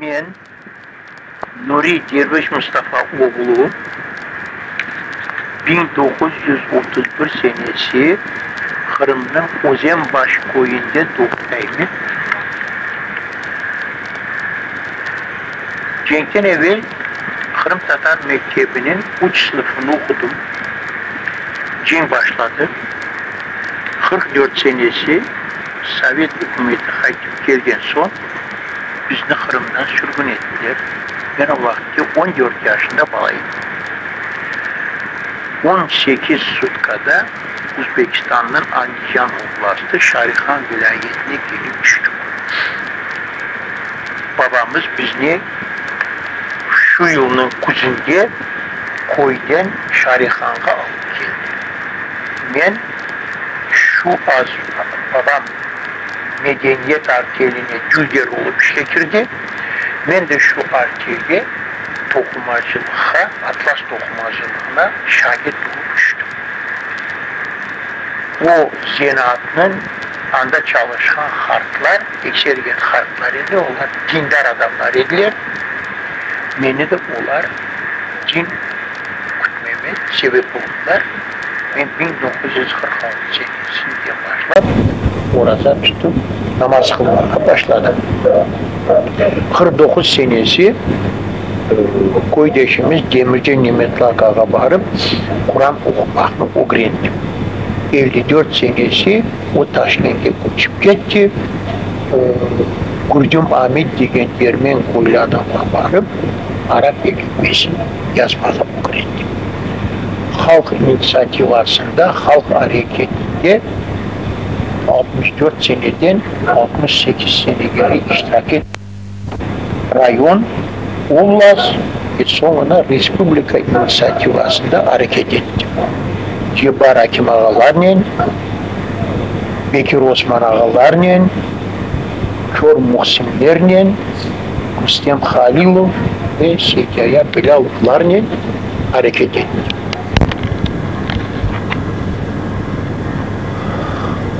Men, Nuri Derviş Mustafa oğlu, 1931 senesi Qırımnıñ Özenbaş köyünde doğdayım. Cenkten evel qırımtatar mektebiniñ üç sınıfını oqudım. Cenk başladı. 44 senesi Sovet ükümeti qaytıp kelgen soñ bizni Qırımdan sürgün ettiler. Men o vaqıtte 14 yaşında bala edim. 18 sutkada Uzbekistannıñ Andijan oblastı Şarihan vilâyetine kelip tüştik. Babamız bizni şu yılnıñ küzünde köyden Şarihanğa alıp keldi. Men şu az babam medeniyet arteline dülger olıp işke kirdi, men de şu artelge toqumacılıqqa, atlas toqumacılığına şagirt olıp tüştim. O zenaatnıñ anda çalışqan hartlar, ekseriyet hartlar edi, olar dindar adamlar ediler, meni de olar din kütmeme sebep oldılar. Men 1946 senesinden başlap oraza tutıp, namaz qılmağa başladım. 49 senesi köydeşimiz Demirci Nimetli akağa barıp, Quran oqumaqnı ögrendim. 54 senesi o Taşkentke köçip ketti. Gürcüm Amit degen ermen köyli adamğa barıp, arap elifbesini yazmağa ögrendim. Halq initsiativasında, halq areketinde 64 seneden 68 senegece iştirak ettim. Rayon, oblast ve soñuna respublika initsiativasında areket ettim. Cebbar Akim ağalarnen, Bekir Osman ağalarnen, Kör Muhsinlernen, Rustem Halilov ve Seytyaya Bilâlovlarnen areket ettim.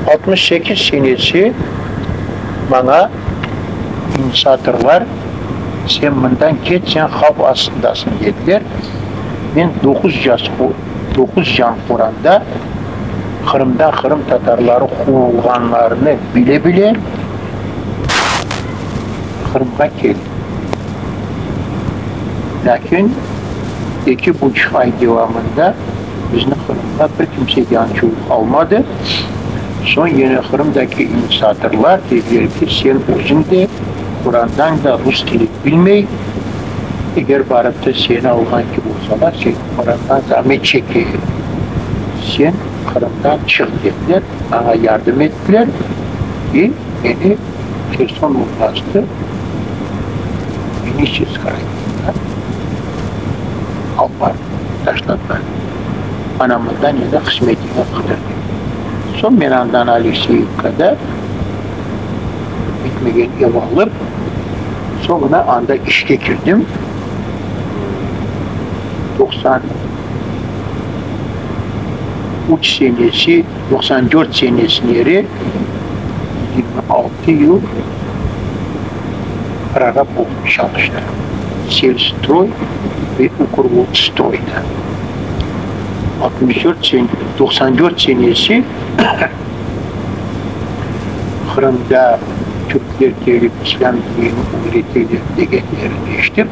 68 senesi maña initsiatorlar, sen mından ket, sen havf astındasıñ dediler. Men doquz yaş, doquz can qoranda Qırımdan qırımtatarları quvulğanlarını bile-bile Qırımğa keldim. Lâkin eki buçuq ay devamında bizni Qırımğa bir kimse yançuvıq almadı. Soñ yine Qırımdaki initsiatorlar dediler ki, sen özüñ de, qorantañ da rus tili bilmey, eger barıp da seni alğan kibi olsalar, seniñ qorantañ zamet çeker, sen Qırımdan çıq dediler, maña yardım ettiler ve meni Herson oblastı Geniçesk rayonına alıp barıp taşladılar. Ana mından endi qısmetiñi qıdır dep. Soñ men andan Alekseyevkada bitmegen ev alıp, soñuna anda işke kirdim. 93 senesi, 94 senesineri 26 yıl prorab olıp çalıştım. Selstroy ve Ukrvodstroyda. 64 sen, 94 senesi Qırımda türkler kelip islâm dinini ögreteler degenlerini eşitip,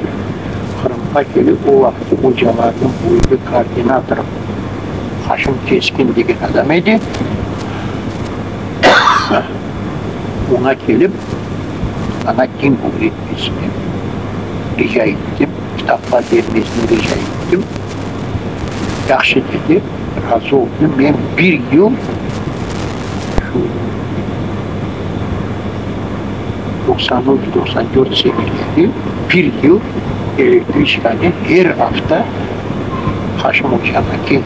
Qırımğa kelip o vaqıtki ocalarnıñ büyügi koordinator Haşım Keskin degen adam edi, oña kelip maña din ögretmesini rica ettim, kitaplar bermesini rica ettim. Yahşı dedi, razı oldı. Men bir yıl şu 93, 94 seneleri bir yıl elektriçkanen er afta Haşım ocağa keldim.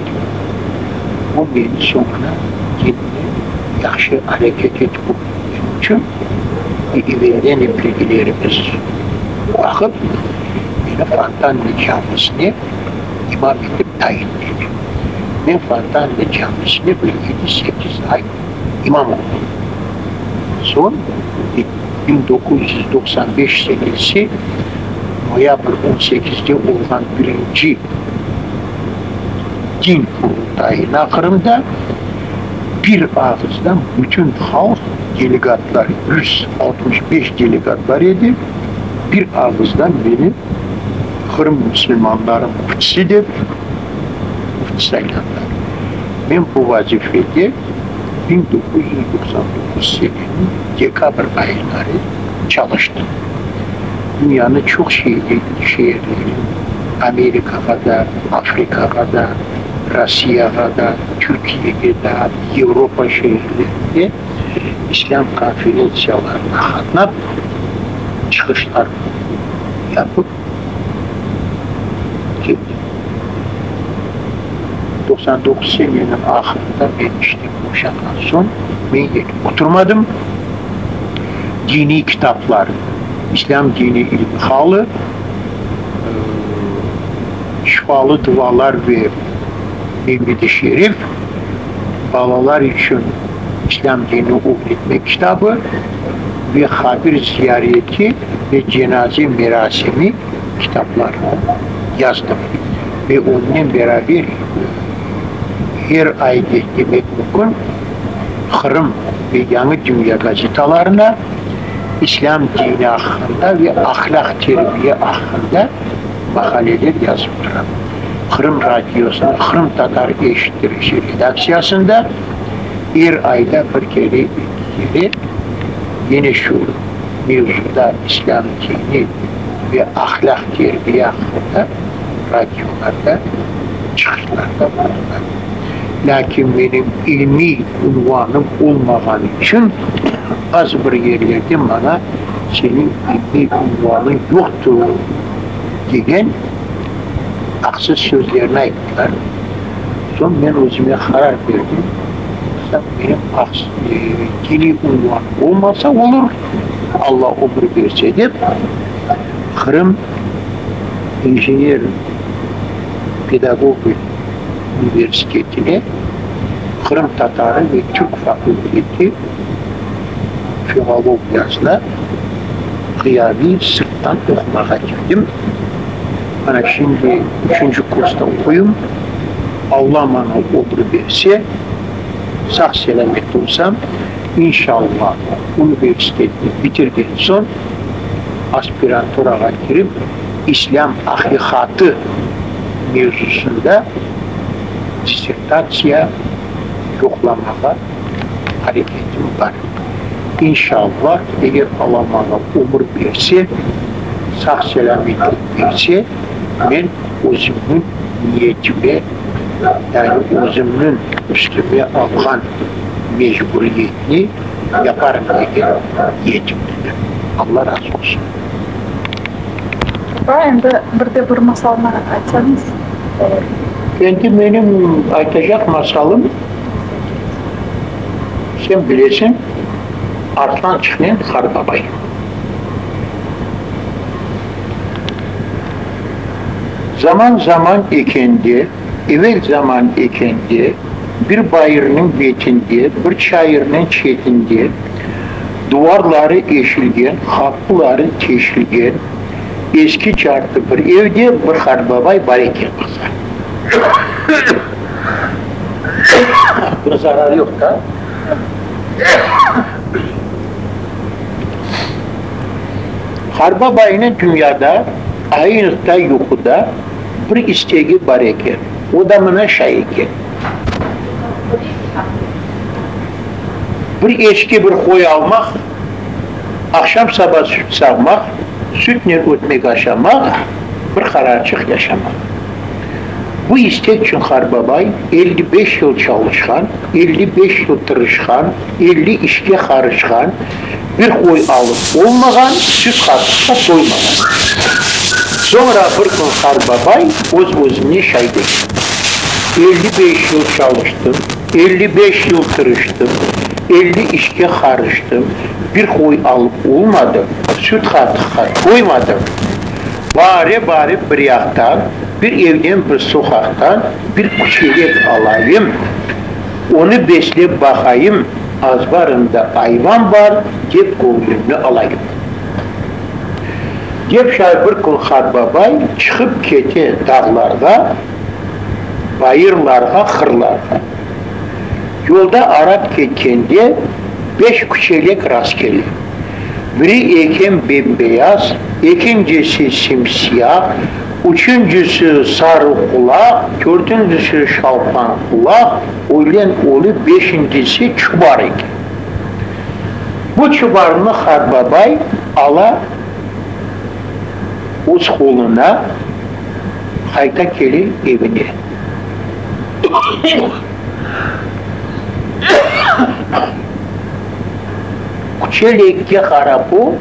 O meni soñra dinni yahşı areket etip ögrengenim içün evelden bilgilerimiz baqıp, meni Fontanlı camisine imam etip tayinledi. Men Fontanlı camisine bir yedi-sekiz ay imam oldım. Soñ. 1995 senesi noyabr on sekizde olğan birinci din qurultayına Qırımda bir ağızdan bütün halq, delegatlar, 165 delegat bar edi, bir ağızdan meni Qırım musulmanları müftisi dep müfti sayladılar. Men bu vazifede 1999 seneniñ dekabr ayları çalıştım. Dünyanı çoq şeerleri, Amerikağa da, Afrikağa da, Rossiyağa da, Türkiyege da, Avropa şeerlerinde İslâm konferentsiyalarına qatnap, çıqışlar yapıp keldim. 99 seneniñ ahırında men işten boşanğan soñ, men yetip oturmadım. Diniy kitaplar, İslâm dini ilmihalı, şifalı dualar ve Mevlid-i Şerif, balalar içün İslâm dinini ögretmek kitabı ve Qabir ziyareti ve cenaze merasimi kitaplarını yazdım. Ve onnen beraber er ay demek mümkün, Qırım ve Yañı dünya gazetalarına İslâm dini aqqında ve ahlâq terbiye aqqında maqaleler yazıp turam. Qırım radiosınıñ qırımtatar eşittirişi redaktsiyasında er ayda bir kere, eki kere yine şu mevzuda İslâm dini ve ahlâq terbiye aqqında radiolarda çıqışlarda bulunam. Lâkin menim ilmiy unvanım olmağanı içün bazı bir yerlerde maña seniñ ilmiy unvanıñ yoqtır degen aqsız sözlerni ayttılar. Soñ men özüme qarar berdim, menim diniy unvanım olmasa olur, Alla ömür berse dep, Qırım injener pedagogik universitetine qırımtatarı ve türk fakulteti filologiyasına ğıyabiy sırttan oqumağa kirdim. Mana şimdi üçünci kursta oquyım. Alla maña ömür berse, sağ-selâmet olsam, inşalla, universitetni bitirgen soñ, aspiranturağa kirip, İslâm aqiqatı mevzusında dissertatsiya yoqlamağa areketim bar. İnşallah, eger Alla maña ömür berse, sağ-selâmetlik berse, men özümniñ niyetime, yani özümniñ üstüme alğan mecburiyetni yaparım degen niyetimdedir. Alla razı olsun. Baba, endi bir de bir masalnı aytsañız olur. Endi menim aytacaq masalım, sen bilesiñ, Arslançıqnen Qarbabay. Zaman-zaman ekende, evel zaman ekende, bir bayırnıñ betinde, bir çayırnıñ çetinde, duvarları eşilgen, qapıları teşilgen, eski cartı bir evde bir qartbabay bar eken, qızlar. Bir zararı yoq da. Qartbabaynıñ dünyada, ayınıqta, yuquda bir istegi bar eken, o da mına şay eken. Bir eçki, bir qoy almaq, aqşam-saba süt sağmaq, sütnen ötmek aşamaq, bir qararçıq yaşamaq. Bu istek içün qartbabay 55 yıl çalışqan, 55 yıl tırışqan, 50 işke qarışqan, bir qoy alıp olmağan, süt-qatıqqa toymağan. Soñra bir kün qartbabay öz-özüne şay degen, 55 yıl çalıştım, 55 yıl tırıştım, 50 işke qarıştım, bir qoy alıp olmadım, süt-qatıqqa toymadım. Bare-bare bir yaqtan, bir evden, bir soqaqtan bir küçelek alayım, onı beslep baqayım, azbarımda ayvan bar, Dep köñlümni alayım. Dep şay bir kün qartbabay çıqıp kete dağlarğa, bayırlarğa, qırlarğa. Yolda arap ketkende beş küçelek rastkele. Biri eken bem-beyaz, ekincisi sim-siyah, üçüncisi sarı qulaq, dörtüncisi şalpan qulaq, öylen olıp beşincisi çubar eken. Bu çubarnı qartbabay ala öz qoluna, qayta kele evine. Küçelekke qarap o,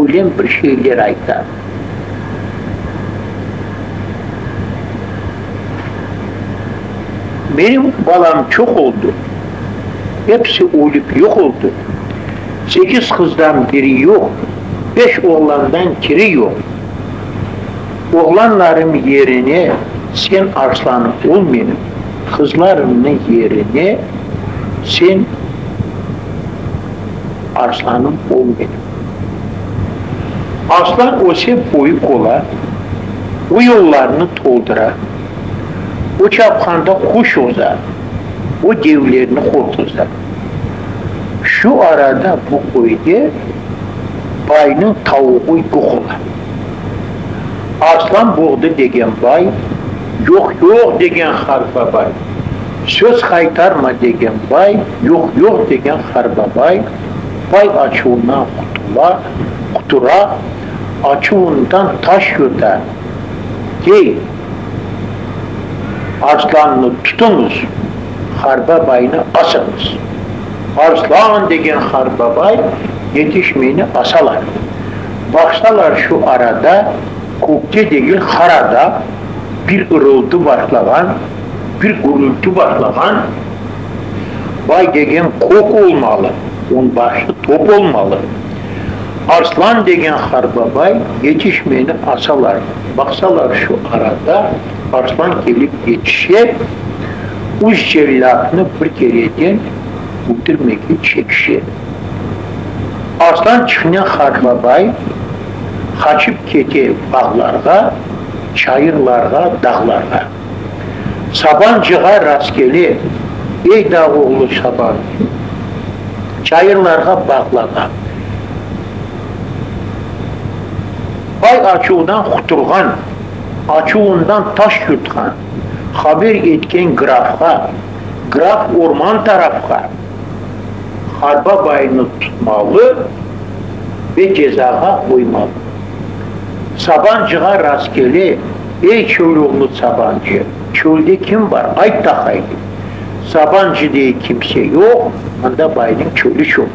öylen bir şeyler ayta. Menim balam çoq oldı, episi ölip yoq oldı. Sekiz qızdan biri yoq, beş oğlandan kiri yoq. Oğlanlarım yerine sen arslanım ol menim, qızlarımnıñ yerine sen arslanım ol menim. Arslan öse böyük ola, o yollarnı toldıra, o çapqanda quş oza, o devlerni qorquza. Şu arada bu köyde baynıñ tavuğı yoq ola. Arslan boğdı degen bay, yoq, yoq degen qartbabay. Söz qaytarma degen bay, yoq, yoq degen qartbabay. Bay açuvından qutula, qutura, açuvından taş yuta, dey, Arslannı tutuñız, qartbabaynı asıñız. Arslan degen qartbabay yetişmeyni asalar. Baqsalar şu arada kökte degil qarada bir ırıltı başlağan, bir gürültü başlağan. Bay degen kök olmalı, onbaşı top olmalı. Arslan degen qartbabay yetişmeyni asalar. Baqsalar şu arada arslan kelip yetişe, üç cellâtnı bir kereden öldürmege çekişe. Arslan çıqnen qartbabay qaçıp kete bağlarğa, çayırlarğa, dağlarğa. Sabancığa rastkele, Ey dağ oğlu sabancı, çayırlarğa, bağlarğa. Bay açuvdan quturğan, açuvından taş yutqan, haber etken grafqa, graf orman tarafqa, harba baynı tutmalı ve cezağa qoymalı. Sabancığa rastkele, Ey çöl oğlu sabancı, çölde kim bar, ayt taqayım. Sabancı dey kimse yoq, mında baynıñ çölü çoq.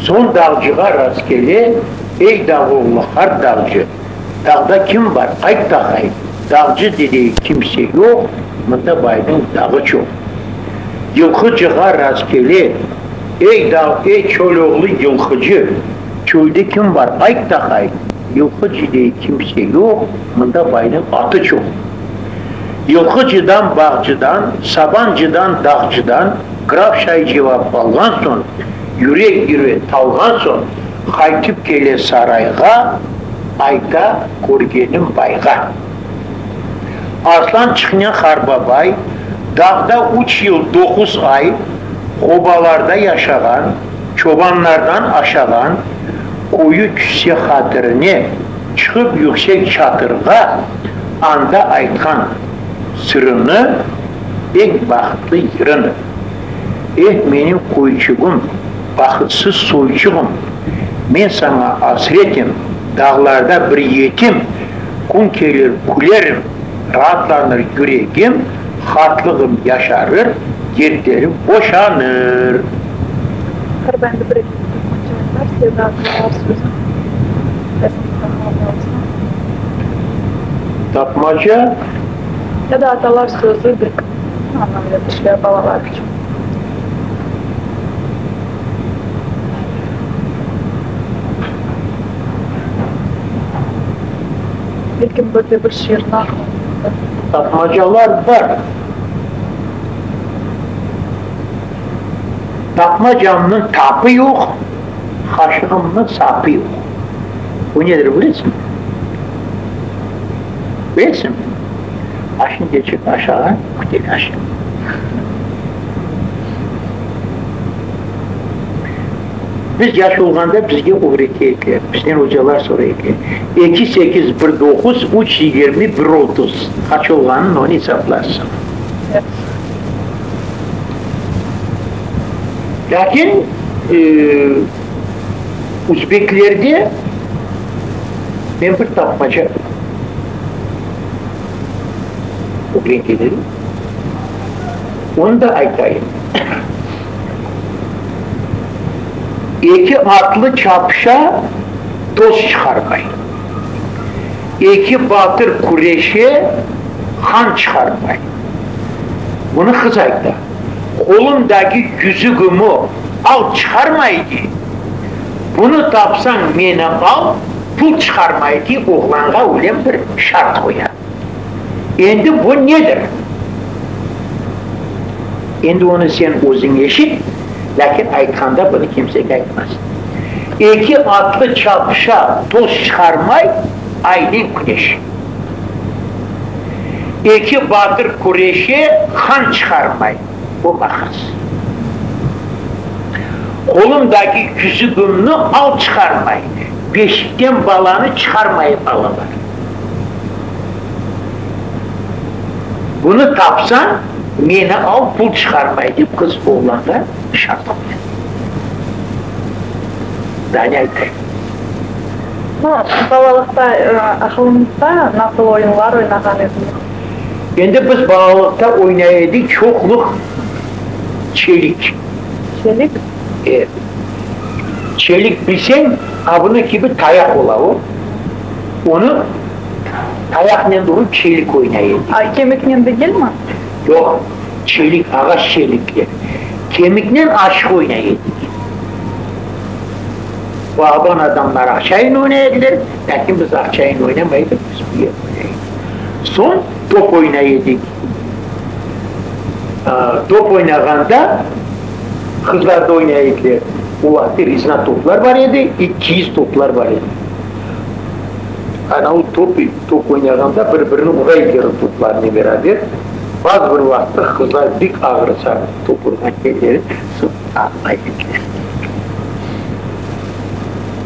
Soñ dağcığa rastkele, Ey dağ oğlu qart dağcı, dağda kim bar, ayt taqayım. Dağcı dey kimse yoq, mında baynıñ dağı çoq. Yılqıcığa rastkele, Ey dağ, ey çöl oğlu yılqıcı, çölde kim bar, ayt taqayım. Yılqıcı dey kimse yoq, mında baynıñ atı çoq. Yılqıcıdan, bağcıdan, sabancıdan, dağcıdan graf şay cevap alğan soñ, yürek-yürek talğan soñ, qaytıp kele sarayğa, ayta körgenim bayğa. Arslan çıqnen qarbabay, dağda üç yıl doquz ay qobalarda yaşağan, çobanlardan aşağan, köyü tüşse hatirine, çıqıp yüksek çatırğa, anda aytqan sırını, eñ bahıtlı yırını. Eh, menim köyçügim, bahıtsız soyçuğım, men saña asretim, dağlarda bir yetim, kün kelir külerim, raatlanır yüregim, hartlığım yaşarır, dertlerim boşanır. Qırba endi bir eki tapmaca bar, sevda atalar sözü Tapmaca? Ya da atalar sözü bir anlamda bir şeyler balalar içün. Belki bir de bir şiir naqıl. Tapmacalar bar. Tapmacamnıñ tapı yoq, qaşığımnıñ sapı yoq. Bu nedir bilesiñmi? Bilesiñmi? A şimdi çıq aşağı, kütel aşı. Biz yaş olğanda bizge ögrete ediler, bizden ocalar soray ediler. Eki, sekiz, bir, doquz, üç, yigirmi, bir, 30. Qaç olğanın onı esaplarsıñ. Lâkin üzbeklerde men bir tapmaca ögrengen edim, onı da aytayım. Eki atlı çapışa, toz çıqarmay. Eki batır küreşe, han çıqarmay. Bunı qız ayta. Qolumdaki yüzügimi al çıqarmay dey. Bunı tapsañ meni al, pul çıqarmay dey, oğlanğa öyle bir şart qoya. Endi bu nedir? Endi onı sen özüñ eşit, lâkin aytqanda bunı kimsege aytmasın. Eki atlı çapışa, toz çıqarmay, aynen küneş. Eki batır küreşe, han çıqarmay, o maqas. Qolumdaki yüzügimni al çıqarmay, beşikten balanı çıqarmay balalar. Bunı tapsañ, meni al, pul çıqarmay, dep qız oğlanğa şart qoya. Daa ne aytayım? No, balalıqta aqılıñızda nasıl oyunlar oynağan ediñiz? Endi biz balalıqta oynay edik çoqluq çelik. Çelik? E. Çelik bilseñ, a bunı kibi tayaq ola o. Onı tayaqnen urıp çelik oynay edik. A kemiknen degilmi? Yoq, çelik, ağaç çelikler. Kemiknen aşıq oynay edik. Bağban adamlar aqçayın oynay ediler, lâkin biz aqçayın oynamay edik, biz bu yer oynay edik. Soñ top oynay edik. Top oynağanda qızlar da oynay ediler. O vaqıtte rezina toplar bar edi i kiyiz toplar bar edi. Ana o top, top oynağanda bir-birini ura ediler o toplarnen beraber. Bazı bir vaqıtta qızlar bek ağırısa top urğan yerleri, soñ ağlay ediler.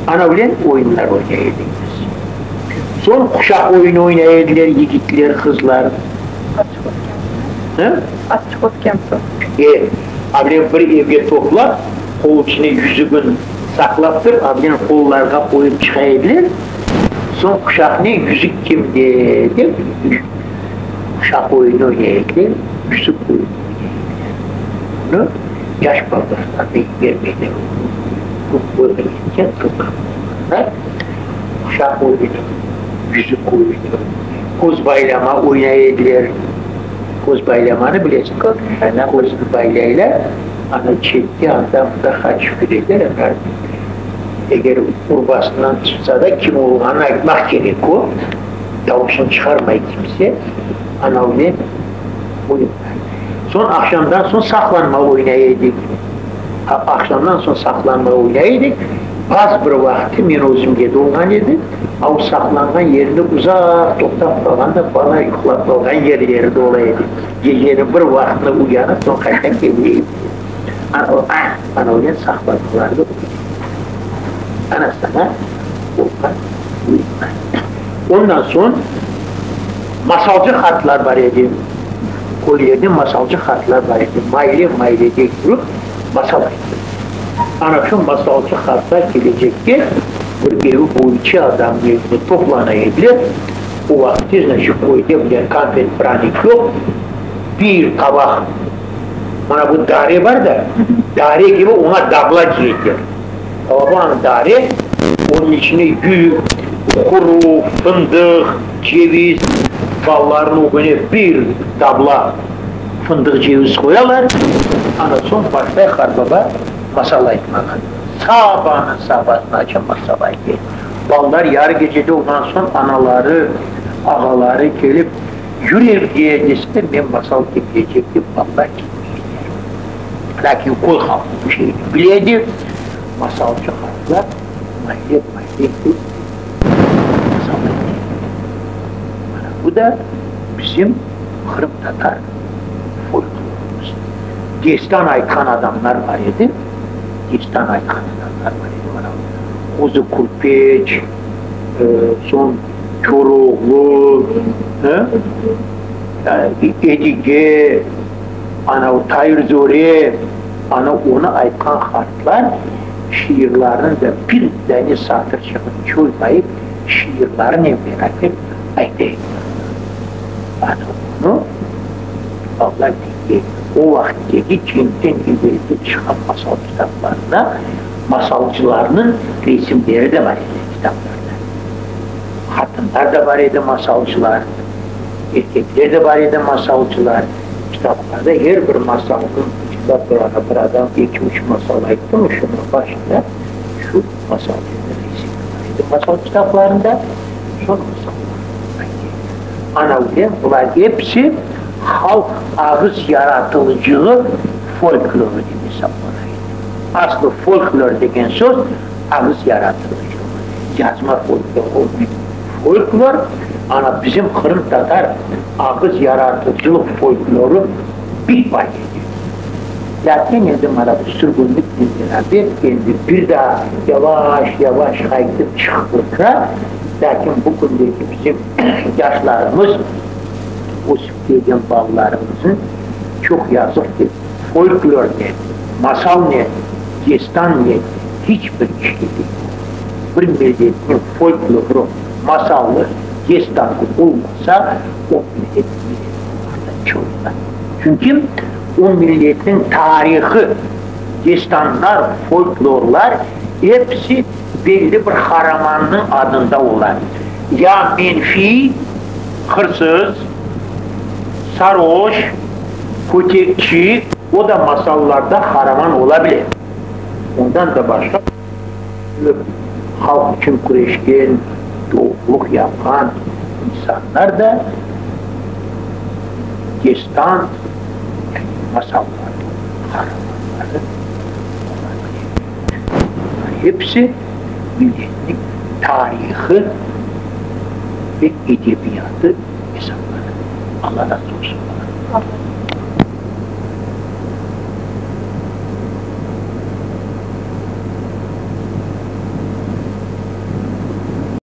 Ana öyle oyunlar oynay edik biz. Soñ quşaq oyunı oynay ediler yigitler, qızlar. Açıq ötken soñ. Açıq ötken soñ. E, avlen bir evge toplap, qol içine yüzügin saqlap turıp, avlen qollarğa qoyıp çıqa ediler. Soñ quşaqnen yüzük kimde dep, quşaq oyunı oynay ediler, yüzük oyunı oynay ediler. Bunı yaş balalarğa bermeyler. Bu boyğa yetken qızlar, oğlanlar quşaq oyunı, yüzük oyunı, köz baylama oynay ediler. Köz baylamanı bilesiñ, közüni baylaylar, ana çette anda-mında qaçıp yüreler, ana eger urbasından tutsa da kim olğanını aytmaq kerek o, davuşını çıqarmay kimse, ana öyle oyunlar. Soñ aqşamdan soñ saqlanma oynay edik. Aqşamdan soñ saqlanma oynay edik. Bazı bir vaqıtı men özümge de olğan edi, a o saqlanğan yerinde uzaq toqtap qalğanda bala yuqlap qalğan yerleri de ola edi. Geceniñ bir vaqtında uyanıp soñ qayta kele edi. Ana öyle saqlanmalarnı oynay edik. Ana saña olğan oyunlar. Ondan soñ masalcı qartlar bar edi. Köylerde masalcı qartlar bar edi. Mayle-maylede yürip masal ayttı. Ana şu masalcı qartlar kelecekte bir evi boyunca adamnıñ evinde toplana ediler. O vaqıtte, znaçit, köyde bile konfet, pranik yoq. Bir tabaq, mana bu dare bar da, dare kibi oña dabla deyediler. Balaban dare, onıñ içine yük, quru, fındıq, ceviz, balalarnıñ ögüne bir dabla fındıq, ceviz qoyalar. Ana soñ başlay qartbaba masal aytmağa. Sabanıñ sabasınace masal aytay. Balalar yarı gecede olğan soñ anaları, ağaları kelip, Yür evge, deseler, men masal diñleycek dep balalar ketmeyler. Lâkin köy halqı bu şeyni bile edi, masalcı qartlar maylep-maylep etip masal ayta edi. Mana bu da bizim qırımtatar folklorımız. Destan aytqan adamlar bar edi, destan aytqan adamlar bar edi, mana Qozı Kürpeç, soñ Köroğlu, Edige, ana Tair Zore, ana onı aytqan qartlar şiirlarını da bir dane satırçığını coymayıp, şiirlarınen beraber ayta ediler. Ana onı balalar diñley. O vaqıttaki cenkten evelki çıqqan masal kitaplarında masalcılarnıñ resimleri de bar edi kitaplarda. Qadınlar da bar edi masalcılar, erkekler de bar edi masalcılar. Kitaplarda er bir masalnıñ ucunda turğan bir adam eki-üç masal ayttımı, şunıñ başında şu masalcınıñ resimi bar edi masal kitaplarında, soñ masallar ayta edi. Ana öyle bular episi halq ağız yaratılıcığı folklorı dep esaplana edi. Aslı folklor degen söz ağız yaratılıcılığı, yazma folklor olmay. Folklor, ana bizim qırımtatar ağız yaratıcılıq folklorı bik bay edi. Lâkin endi mana bu sürgünliknen beraber endi bir daa yavaş-yavaş qaytıp çıqıp otura, lâkin bu kündeki bizim yaşlarımız, ösüp kelgen balalarımızın çoq yazıq ki, folklor ne, masal ne, destan ne, hiç bir işke kelmey. Bir milletniñ folklorı, masalı, destanı olmasa, o millet millet olmaqtan çoyula. Çünki o milletniñ tarihı, destanlar, folklorlar episi belli bir qaramannıñ adında ola. Ya menfiy, hırsız, saroş, kötekçi, o da masallarda qaraman ola bile. Ondan da başqa, halq içün küreşken, doğrulıq yapqan insanlar da destan, yani masallarnıñ qaramanları ola bile. Bunlar hepsi milletniñ tarihı ve edebiyatı esaplana. Alla razı olsun.